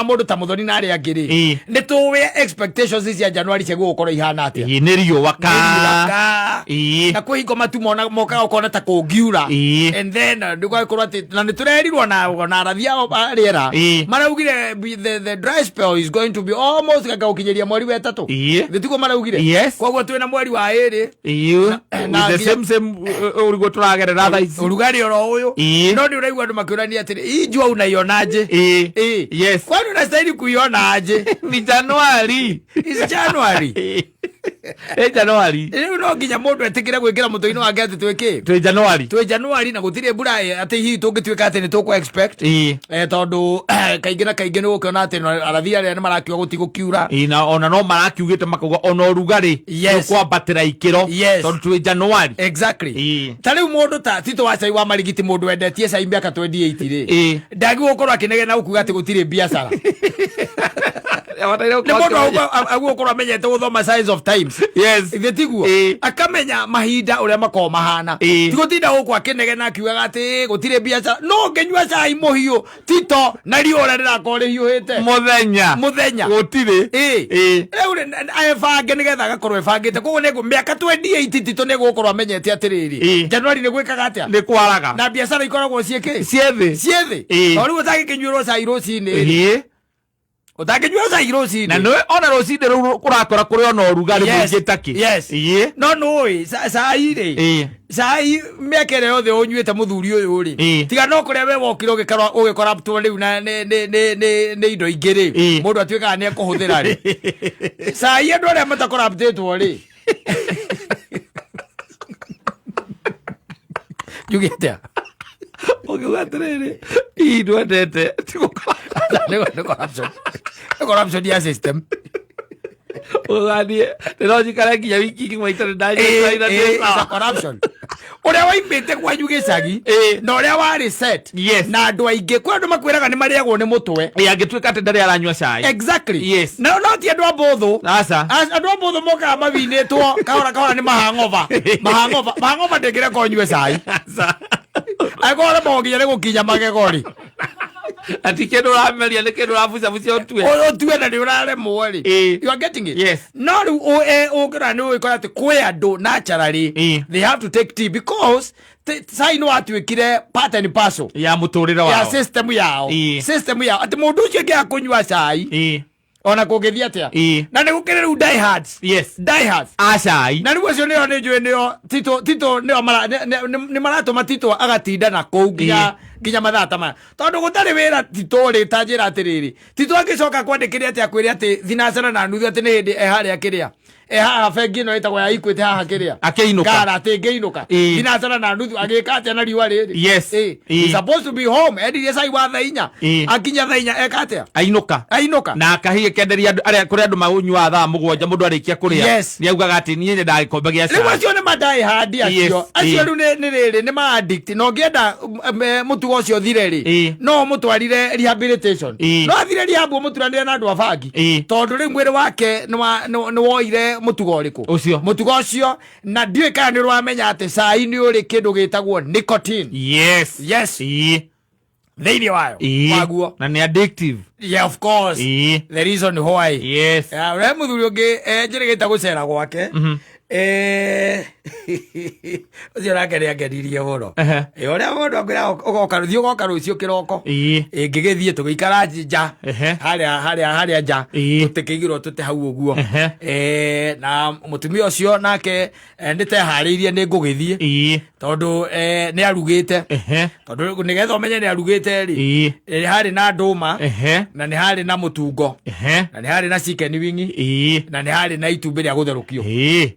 Mũndũ ta Mũthoni na arĩa angĩ rĩ, nĩ tũĩ expectations cia January cia gũgũkorwo ihana atĩa. Ĩĩ, nĩ riũa ka. Nĩ riũa ka. Na kwĩ hingo matu mona mokaga ũkona ta kũngiura. And then ndũgagĩkorwo atĩ na nĩ tũrerirwo na arathi ao a rĩera maraugire the dry spell is going to be almost gaka gũkinyĩria mweri wa 3. Nĩ tiguo maraugire? Yes. Koguo twĩna mweri wa 2. Na With the same ũriguo tũragerera thaa ici. Ũrugarĩ oro ũyũ. No nĩ ũraigua andũ makĩũrania atĩrĩ, hii jua unaionaje? Ĩĩ. Yes. Kwani unastahili kuiona aje? Ni Januari. It's January. Ĩ Januari. Rĩu no nginya mũndũ etĩkĩre gwĩkĩra mũtwe-inĩ wake atĩ twĩkĩ? Twĩ Januari. Twĩ Januari na gũtirĩ mbura atĩ hihi tũngĩtuĩka atĩ nĩ tũkũ expect. Tondũ kaingĩ na kaingĩ nĩ gũkĩona atĩ arathi arĩa nĩ marakiuga gũtigũkiura. Ĩĩ, na ona no marakiugĩte makauga ona ũrugarĩ nĩũkwambatĩra ikĩro tondũ twĩ Januari. Ta rĩu mũndũ ta Tito wa cai wa Marigiti, mũndũ wendetie cai mĩaka 28 rĩ, ndagĩrĩirwo gũkorwo akĩnegena gũkuga atĩ gũtirĩ biacara. Nĩ mũndũ agũkorwo amenyete gũthoma signs of times. Ithe tiguo? Akamenya mahinda ũrĩa makoragwo mahana. Ti gũtinda gũkũ akĩnegena akiugaga atĩ gũtirĩ biacara. No ũngĩnyua cai mũhiũ Tito na riũa ũrĩa rĩrakorwo rĩhiũhĩte Mũthenya. Mũthenya. Gũtirĩ. Rĩu rĩ, ebange nĩgetha agakorwo ebangĩte. Koguo nĩ mĩaka 28 Tito nĩ gũkorwo amenyete atĩrĩrĩ, Januari nĩ gwĩkaga atĩa? Nĩ kwaraga. Na biacara ikoragwo ciĩkĩ? Ciĩ thĩ. Ciĩ thĩ. To rĩu ũtangĩkĩnyuĩrwo cai rũcinĩ rĩ. Ũtangĩnyua cai rũcinĩ. Na nĩwe ona rũcinĩ rũu kũrakora kũrĩ ona ũrugarĩ mũingĩ takĩ. No nũĩ cai rĩ, cai mĩaka ĩrĩa yothe ũnyuĩte mũthuri ũyũ rĩ, tiga no kũrĩa we wokire ũgĩkorwo ũgĩkoraptwo rĩu na nĩ indo ingĩ rĩ, mũndũ atuĩkaga nĩ ekũhũthĩra rĩ, cai andũ arĩa matakoraptĩtwo rĩ, njuge atĩa? Ũkiuga atĩrĩrĩ, hihi ndwendete ti gũkora. Nĩ corruption. Nĩ corruption ya system. Ũgathiĩ ndĩro njikare nginya wiki ng'ima itarĩ ndanyua cai na ndĩ It's a sawa. corruption. Ũrĩa waimĩte kwanyu gĩcagi na ũrĩa warĩ set na andũ aingĩ, kwĩ andũ makwĩraga nĩ marĩagwo nĩ mũtwe. Ĩĩ, angĩtuĩka atĩ ndarĩ aranyua cai. Na no ti andũ a mbũthũ. Aca. Andũ a mbũthũ mokaga mawinĩtwo kahora kahora nĩ mahang'ova mahang'ova mahang'ova, ndĩngĩreka ũnyue cai. Aca. Angĩkorwo nĩ nginya nĩ gũkinya magego rĩ. Ati kĩndũ ũrameria nĩ kĩndũ ũrabucabucia ũtue. Ũtue na nĩ ũraremwo rĩ. You are getting it? Yes. No rĩu ũngĩrora nĩ ũgĩkora atĩ kwĩ andũ naturally they have to take tea because cai nĩ watuĩkire part and parcel ya mũtũrĩre ya wao. system yao. System yao atĩ mũndũ ũcio angĩaga kũnyua cai, ona kũngĩthiĩ atĩa. Na nĩ gũkĩrĩ rĩu diehards. Diehards. A cai. Na rĩu acio nĩo nĩ njũĩ nĩo Tito Tito nĩo nĩ maratũma Tito agatinda na kũu nginya mathaa ta maya, tondũ gũtarĩ wĩra. Tito rĩ, ta njĩra atĩrĩrĩ, Tito angĩcoka kwandĩkĩre atĩ akwĩre atĩ thinacara na nuthu, atĩ nĩ hĩndĩ e harĩa kĩrĩa e haha bengi ĩno ĩtagwo ya Equity haha kĩrĩa Akĩinũka. Ngara atĩ ngĩinũka thinacara na nuthu agĩka atĩa na riũa rĩrĩ? He's supposed to be home. Endirie cai wa thaa 4. Akinya thaa 4 eka atĩa? Ainũka. Ainũka. Na akahie kenderia andũ arĩa kũrĩ andũ maunyuaga thaa 7 mũndũ arĩkia kũrĩa. Nĩ augaga atĩ niĩ nyendaga gĩkombe gĩa Rĩu cai. Acio nĩ madaihandi acio. Acio rĩu nĩ rĩrĩ nĩ ma addict, na ũngĩenda mũtugo ũcio ũthire rĩ, no ũmũtwarire rehabilitation. No athire rehab ũmũturanĩre na andũ a bangi, tondũ rĩu mwĩrĩ wake nĩ woire mũtugo ũrĩkũ? Ũcio. Mũtugo ũcio. Na ndiũĩ kana nĩ ũramenya atĩ cai nĩ ũrĩ kĩndũ gĩtagwo nicotine. Yes. Thĩinĩ wayo waguo. Na nĩ addictive. Yeah, of course. The reason why. Ya, ũrĩa mũthuri ũngĩ njĩrĩgĩte gũcera gwake, ũcio nake nĩ angenirie mũno. Ũrĩa mũndũ akwĩra ũgoka, thiĩ ũgoka rũciũ kĩroko. Ngĩgĩthiĩ tũgĩikara nja harĩa nja, tũtĩkĩigĩrwo tũte hau ũguo. Na mũtumia ũcio nake nĩ teharĩirie nĩ ngũgĩthiĩ, tondũ nĩ arugĩte. Tondũ nĩgetha ũmenye nĩ arugĩte rĩ, harĩ na ndũma, na nĩ harĩ na mũtungo, na nĩ harĩ na chicken wing, na nĩ harĩ na itumbĩ rĩa gũtherũkio.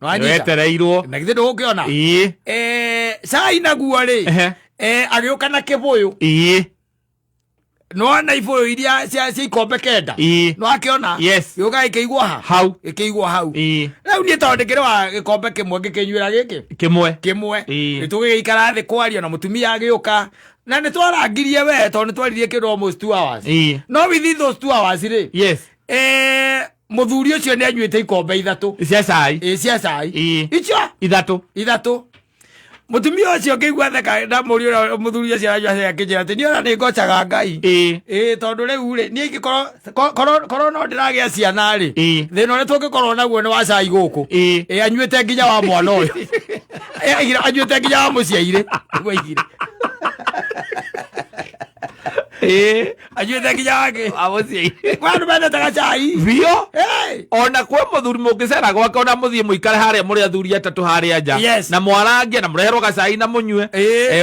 Nĩwanyita? Wetereirwo. Na githĩ ndũgũkĩona? Cai naguo rĩ, agĩũka na kĩbũyũ. Nĩwona ibũyũ iria cia ikombe 9? Nĩwakĩona? Yes. Gĩũka gĩkĩigwo ha? Hau. Gĩkĩigwo hau. Rĩu niĩ tondũ ndĩkĩrĩ wa gĩkombe kĩmwe, ngĩkĩnyuĩra gĩkĩ Kĩmwe. Kĩmwe. Nĩ tũgĩgĩikara thĩ kwaria na mũtumia agĩũka na nĩ twarangirie we, tondũ nĩ twaririe kĩndũ almost 2 hours. No within those 2 hours rĩ, mũthuri ũcio nĩ anyuĩte ikombe 3 cia cai. Ĩĩ, cia cai. Icio 3. 3. Mutumia ũcio ngĩigua theka na mũriũ ũrĩa mũthuri ũcio aranyua cai akĩnjĩra atĩ niĩ ona nĩ ngocaga Ngai. Ĩĩ tondũ rĩu rĩ niĩ ingĩkorwo korwo no ndĩragĩa ciana rĩ, thĩna ũrĩa tũngĩkorwo naguo nĩ wa cai gũkũ. Ĩĩ anyuĩte nginya wa mwana ũyũ. Ĩĩ, aigire anyuĩte nginya wa mũciairĩ nĩguo aigire. Anyuĩte nginya wake. Wa mũciairĩ. Kwa andũ mendete gacai. Biũ. Ĩĩ. Ona kwĩ mũthuri mũngĩcera gwake ona mũthiĩ mũikare harĩa mũrĩ athuri atatũ harĩa nja. Na mwarangie na mũreherwo gacai na mũnyue.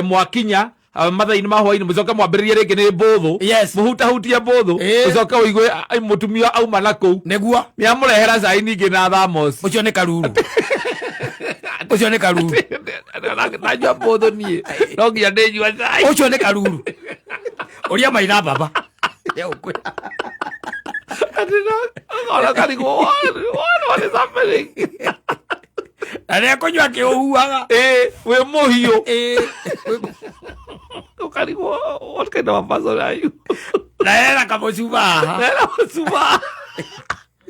Mwakinya mathaa-inĩ ma hwaĩ-inĩ mũcoke mwambĩrĩrie rĩngĩ nĩ mbũthũ. Mũhutahutie mbũthũ. Ũcoke ũigue mũtumia auma na kũu. Nĩguo. Nĩ amũrehera cai ningĩ na thamos. Ũcio nĩ karuru. Ũcio nĩ karuru. Ndanyua mbũthũ niĩ no nginya ndĩnyua cai. Ũcio nĩ karuru. Ũria maitha baba. Ona karigwo, what is happening? Na nĩ ekũnyua kĩũhuaga. Ĩĩ, wĩ mũhiũ. Ũkarigwo, what kind of a person are you? Na hena kamũcuba haha. Na hena mũcuba.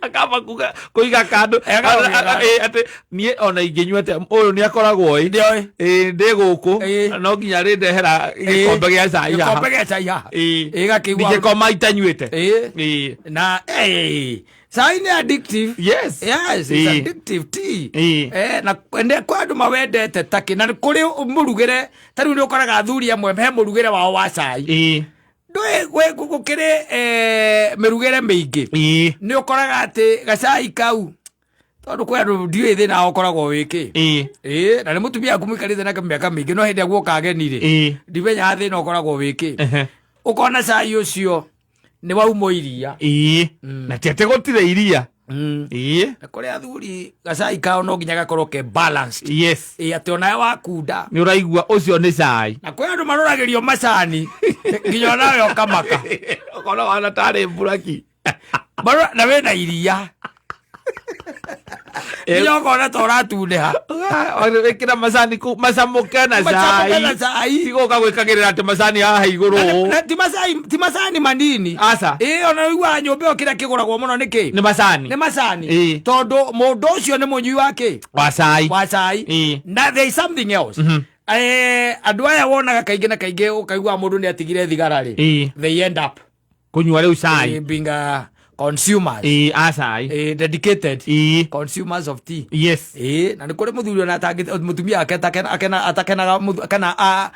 Akamba kuga kũiga kando. Atĩ niĩ ona ingĩnyua atĩa ũyũ nĩ akoragwo ĩ. Ndĩoĩ. Ĩĩ, ndĩ gũkũ. No nginya rĩndehera gĩkombe gĩa cai haha. Gĩkombe gĩa cai haha. Ĩĩ. Gakĩigua. Ndingĩkoma itanyuĩte. Ĩĩ. Na cai nĩ addictive. Yes. Yes, it's addictive tea. Na nĩ kwa andũ mawendete takĩ na kũrĩ mũrugĩre ta rĩu nĩ ũkoraga athuri amwe he mũrugĩre wao wa cai. Ndũĩ gũkĩrĩ mĩrugĩre mĩingĩ. Nĩ ũkoraga atĩ gacai kau tondũ kwĩ andũ ndiũĩ thĩna wao ũkoragwo wĩ kĩ. Na nĩ mũtumia waku mũikarĩte nake mĩaka mĩingĩ no hĩndĩ ĩrĩa guoka ageni rĩ, ndimenyaga thĩna ũkoragwo wĩ kĩ. Ũkona cai ũcio nĩ wauma iria. Na ti atĩ gũtirĩ iria. Na kũrĩ athuri gacai kao no nginya gakorwo ke balanced. Yes. Atĩ onawe wakunda. Nĩ ũraigua ũcio nĩ cai. Na kwĩ andũ maroragĩrio macani nginya onawe ũkamaka. Ũkona wana tarĩ mburaki. Na wĩna iria. Nginya ũkona ta ũratunĩha. Wĩkĩra macani kũu macamũke na Macamũke na cai. cai. Tigoka gwĩkagĩrĩra atĩ macani haha igũrũ ũũ. Na ti macani manini. Aca. Ona ũiguaga nyũmba ĩyo kĩrĩa kĩgũragwo mũno nĩ kĩ? Nĩ macani. Nĩ macani. Tondũ mũndũ ũcio nĩ mũnyui wa kĩ? Wa cai. Wa cai. Na there is something else. Andũ aya wonaga kaingĩ na kaingĩ ũkaigua mũndũ nĩ atigire thigara rĩ. They end up Kũnyua rĩu cai. Being consumers. A cai. Dedicated consumers of tea. Yes. Na nĩ kũrĩ mũthuri ona mũtumia wake atakenaga kana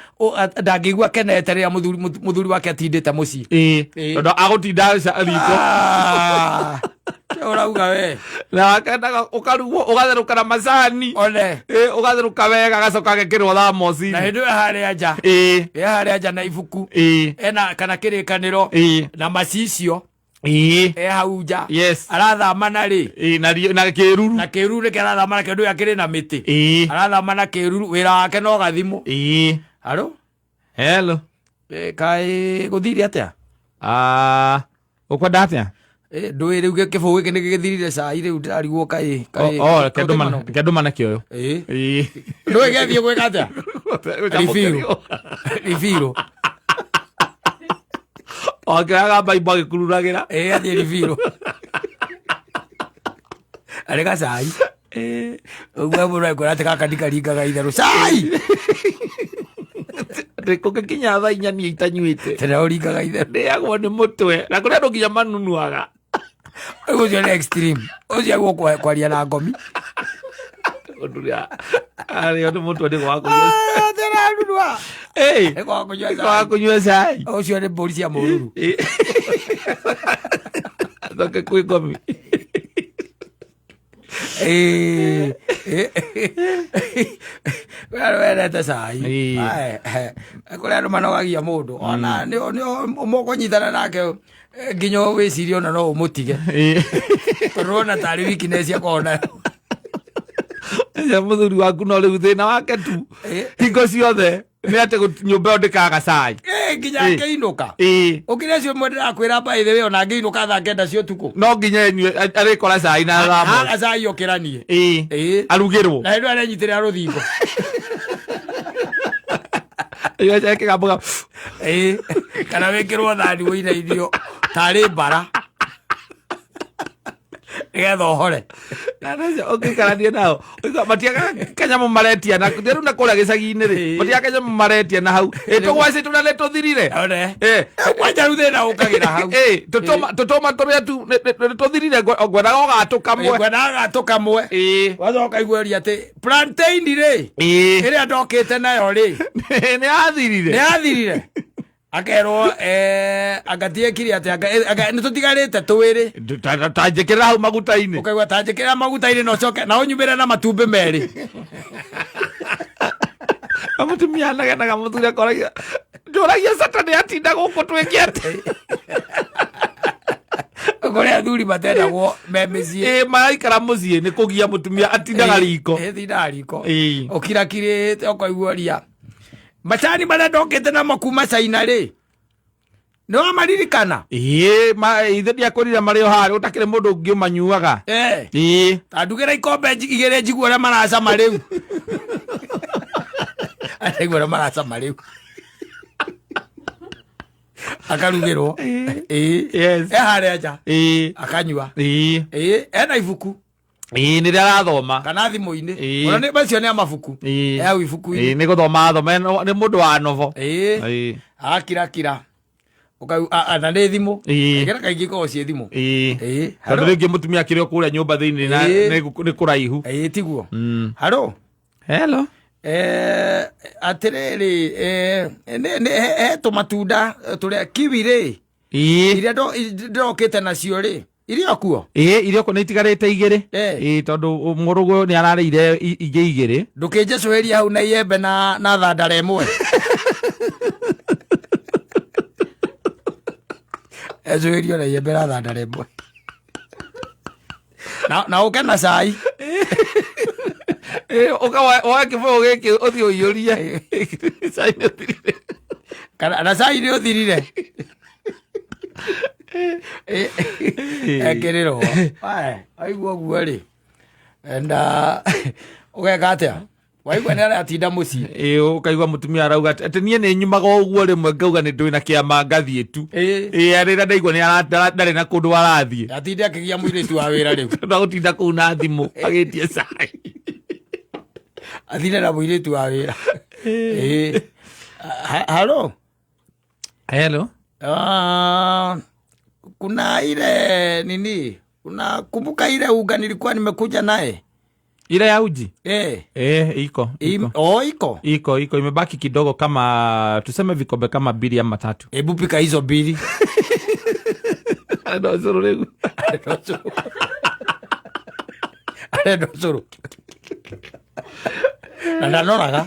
ndangĩigua akenete rĩrĩa mũthuri wake atindĩte mũciĩ. Tondũ agũtinda riko. Ũrauga we. Na akendaga ũkarugwo ũgatherũka na macani. One. Ũgatherũka wega agacoka agekĩrwo thamoci. Na hĩndĩ ĩyo harĩa nja. Harĩa nja na ibuku. Ena kana kĩrĩkanĩro. Na macicio. Hau nja. Yes. Arathama na rĩ. Na kĩruru. Na kĩruru nĩkĩo arathama na kĩndũ gĩa kĩrĩ na mĩtĩ. Arathama na kĩruru wĩra wake no gathimũ. Haro? Hello. Kaĩ gũthire atĩa? Ũkwenda atĩa? Ndũĩ rĩu kĩbũgũ gĩkĩ nĩ gĩthirire cai rĩu ndĩrarigwo kaĩ. Reke ndũmane kĩoyo. Ndũĩ gĩathiĩ gwĩka atĩa? Ribiro. Akĩoyaga Bible agĩkururagĩra. Athiĩ ribiro. Arĩ gacai. Ũguo mũndũ akwĩra atĩ gaka ndikaringaga itherũ. Cai! Kũngĩkinya thaa inya niĩ itanyuĩte. Tena ũringaga itherũ. Ndĩagwo nĩ mũtwe. Na kũrĩ andũ nginya manunuaga. Ũcio nĩ extreme. Ũcio aguo kwaria na ngomi. Ũndũ ũrĩa arĩo nĩ mũtwe nĩ gwa kũnyua. Tena nunua. Nĩ gwa kũnyua Nĩ gwa kũnyua cai. Ũcio nĩ mbũri cia mũruru. Acoke kwĩ ngomi. Kũrĩ andũ mendete cai. Kũrĩ andũ manogagia mũndũ. Ona nĩ mũkũnyitana nake nginya wĩcirie ona no ũmũtige. Tondũ wona tarĩ weakness akoragwo nayo. Ũcio mũthuri waku no rĩu thĩna wake tu. Hingo ciothe nĩ atĩ nyũmba ĩyo ndĩkaga cai. Nginya akĩinũka. Ũkĩrĩ acio mwe ndĩrakwĩra by the way ona angĩinũka thaa kenda cia ũtukũ. No nginya enyue arĩkora cai na thamos. Haga cai okĩranie. Arugĩrwo. Na hĩndĩ ĩyo arenyitĩrĩra rũthingo. Anyua cai kĩgambo Kana wĩkĩrwo thani wĩinainio tarĩ mbara. Nĩgetha ũhore. Ũngĩikarania nao matiagaga kanyamũ maretia na rĩu na kũrĩa gĩcagi-inĩ rĩ, matiagaga kanyamũ maretia na hau tũgwacĩ tũrĩa nĩ tũthirire. Kwanja rĩu thĩna ũkagĩra hau. Tũtũma tũrĩa tu nĩ tũthirire, ngwendaga ũgatũ kamwe. Ngwendaga gatũ kamwe. Wacoka iguĩria atĩ plantain rĩ, ĩrĩa ndokĩte nayo rĩ, nĩ yathirire. Nĩ yathirire. Akerwo anga tiekire atĩ anga nĩ tũtigarĩte twĩrĩ. Ta njĩkĩrĩra hau maguta-inĩ. Ũkaigua ta njĩkĩrĩra maguta-inĩ na ũcoke na ũnyumĩre na matumbĩ merĩ. Mũtumia anagenaga mũthuri akoragia, njũragia Saturday atinda gũkũ twĩke atĩ. Kũrĩ athuri matendagwo me mĩciĩ. Maraikara mũciĩ nĩ kũgia mũtumia atindaga riko. Atindaga riko. Ũkirakirĩte ũkaigua ria. Macani marĩa ndokĩte namo kuma China rĩ, nĩ wamaririkana? Ithe ndiakwĩrire marĩ o harĩa ũtakĩrĩ mũndũ ũngĩ ũmanyuaga. Ta ndugĩra ikombe igĩrĩ njigue ũrĩa maracama rĩu. Njigue ũrĩa maracama rĩu. Akarugĩrwo. E harĩa nja. Akanyua. Ena ibuku. Nĩ rĩrĩa arathoma. Kana thimũ-inĩ. Ona nĩ macio nĩ a mabuku. Hau ibuku-inĩ. Nĩ gũthoma athoma, nĩ mũndũ wa novo. Akirakira. Na nĩ thimũ. Kaingĩ kaingĩ ikoragwo ciĩ thimũ. Tondũ rĩngĩ mũtumia akĩrĩ o kũrĩa nyũmba thĩinĩ na nĩ kũraihu. Tiguo. Haro. Hello. Atĩrĩrĩ, he tũmatunda tũrĩa kiwi rĩ. Iria ndĩrokĩte nacio rĩ. Irio kuo? Irio kuo nĩ itigarĩte igĩrĩ. Tondũ mũrũgũ nĩ ararĩire ingĩ igĩrĩ. Ndũkĩnjecũhĩria hau na iembe na thandara ĩmwe. Ecũhĩrio na iembe na thandara ĩmwe. Na ũke na cai. Ũka woe kĩbũyũ gĩkĩ ũthiĩ ũiyũrie. Cai nĩ ũthirire. Kana na cai nĩ ũthirire. Ekĩrĩrwo. Aigua ũguo rĩ. Enda ũgeka atĩa? Waigua nĩ aratinda mũciĩ. Ũkaigua mũtumia arauga atĩ niĩ nĩ nyumaga ũguo rĩmwe ngauga nĩ ndwĩ na kĩama ngathiĩ tu. Rĩrĩa ndaigua nĩ ndarĩ na kũndũ arathiĩ. Atinde akĩgia mũirĩtu wa wĩra rĩu. Tondũ agũtinda kũu na thimũ agĩtie cai. Athire na mũirĩtu wa wĩra. Halo. Hello. Kuna ile nini? Unakumbuka ile unga nilikuwa nimekuja naye? Ile ya uji? Iko. Iko. Iko imebaki kidogo, kama tuseme vikombe kama 2 ama 3. Hebu pika hizo 2. Ndo zuru regu. Ndo zuru. Na ndanoraga.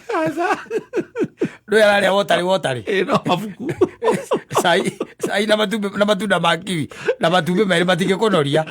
Ndũĩ ararĩa wotari. No mabuku. Cai na matumbĩ, na matunda ma kiwi, na matumbĩ merĩ matingĩkũnoria.